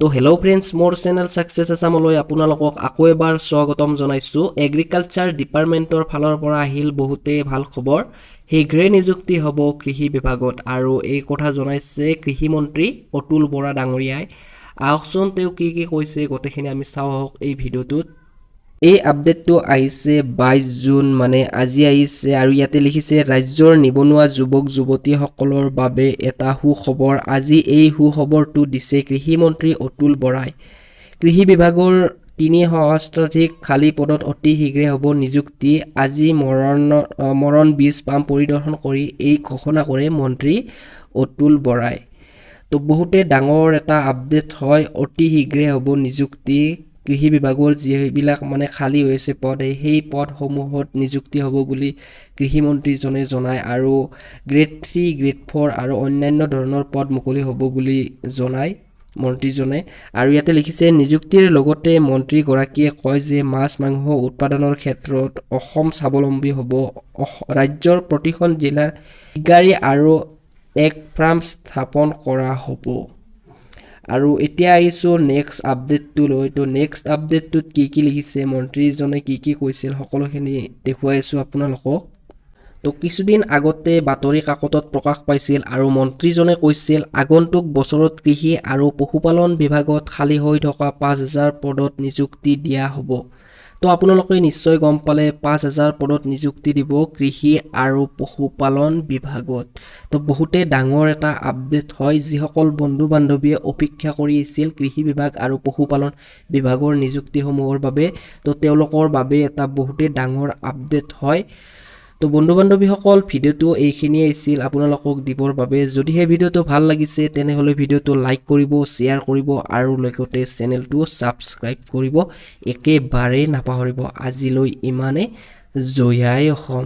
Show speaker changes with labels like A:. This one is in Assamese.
A: তো হেল্ল' ফ্ৰেণ্ডছ, মোৰ চেনেল ছাকচেছ আছামলৈ আপোনালোকক আকৌ এবাৰ স্বাগতম জনাইছোঁ। এগ্ৰিকালচাৰ ডিপাৰ্টমেণ্টৰ ফালৰ পৰা আহিল বহুতেই ভাল খবৰ। শীঘ্ৰে নিযুক্তি হ'ব কৃষি বিভাগত আৰু এই কথা জনাইছে কৃষিমন্ত্ৰী অতুল বৰা ডাঙৰীয়াই। আহকচোন, তেওঁ কি কি কৈছে গোটেইখিনি আমি চাওঁ আহক এই ভিডিঅ'টোত। এই আপডেটটো আহিছে 22 জুন, মানে আজি আহিছে আৰু ইয়াতে লিখিছে, ৰাজ্যৰ নিবনুৱা যুৱক যুৱতীসকলৰ বাবে এটা সুখবৰ। আজি এই সুখবৰটো দিছে কৃষিমন্ত্ৰী অতুল বৰাই। কৃষি বিভাগৰ 3 সহস্ৰাধিক খালী পদত অতি শীঘ্ৰে হ'ব নিযুক্তি। আজি মৰণ বীজ পাম পৰিদৰ্শন কৰি এই ঘোষণা কৰে মন্ত্ৰী অতুল বৰাই। তো বহুতে ডাঙৰ এটা আপডেট হয়। অতি শীঘ্ৰে হ'ব নিযুক্তি। কৃষি বিভাগৰ যিবিলাক মানে খালী হৈ আছে পদ, সেই পদসমূহত নিযুক্তি হ'ব বুলি কৃষিমন্ত্ৰীজনে জনায় আৰু গ্ৰেড 3, গ্ৰেড 4 আৰু অন্যান্য ধৰণৰ পদ মুকলি হ'ব বুলি জনায় মন্ত্ৰীজনে। আৰু ইয়াতে লিখিছে, নিযুক্তিৰ লগতে মন্ত্ৰীগৰাকীয়ে কয় যে মাছ মাংস উৎপাদনৰ ক্ষেত্ৰত অসম স্বাৱলম্বী হ'ব। ৰাজ্যৰ প্ৰতিখন জিলাৰ পিগাৰী আৰু এগ ফাৰ্ম স্থাপন কৰা হ'ব। আৰু এতিয়া আহিছোঁ নেক্সট আপডেটটোলৈ। তো নেক্সট আপডেটটোত কি কি লিখিছে, মন্ত্ৰীজনে কি কি কৈছিল, সকলোখিনি দেখুৱাই আছোঁ আপোনালোকক। তো কিছুদিন আগতে বাতৰি কাকতত প্ৰকাশ পাইছিল আৰু মন্ত্ৰীজনে কৈছিল, আগন্তুক বছৰত কৃষি আৰু পশুপালন বিভাগত খালী হৈ থকা 5000 পদত নিযুক্তি দিয়া হ'ব। তো আপোনালোকে নিশ্চয় গম পালে, 5000 পদত নিযুক্তি দিব কৃষি আৰু পশুপালন বিভাগত। তো বহুতে ডাঙৰ এটা আপডেট হয়। যিসকল বন্ধু বান্ধৱীয়ে অপেক্ষা কৰি আছিল কৃষি বিভাগ আৰু পশুপালন বিভাগৰ নিযুক্তিসমূহৰ বাবে, তো তেওঁলোকৰ বাবে এটা বহুতেই ডাঙৰ আপডেট হয়। তো বন্ধু বান্ধৱীসকল, ভিডিঅ'টো এইখিনিয়ে আছিল আপোনালোকক দিবৰ বাবে। যদিহে ভিডিঅ'টো ভাল লাগিছে, তেনেহ'লে ভিডিঅ'টো লাইক কৰিব, শ্বেয়াৰ কৰিব আৰু লগতে চেনেলটো ছাবস্ক্ৰাইব কৰিব একেবাৰেই নাপাহৰিব। আজিলৈ ইমানে। জয় আই অসম।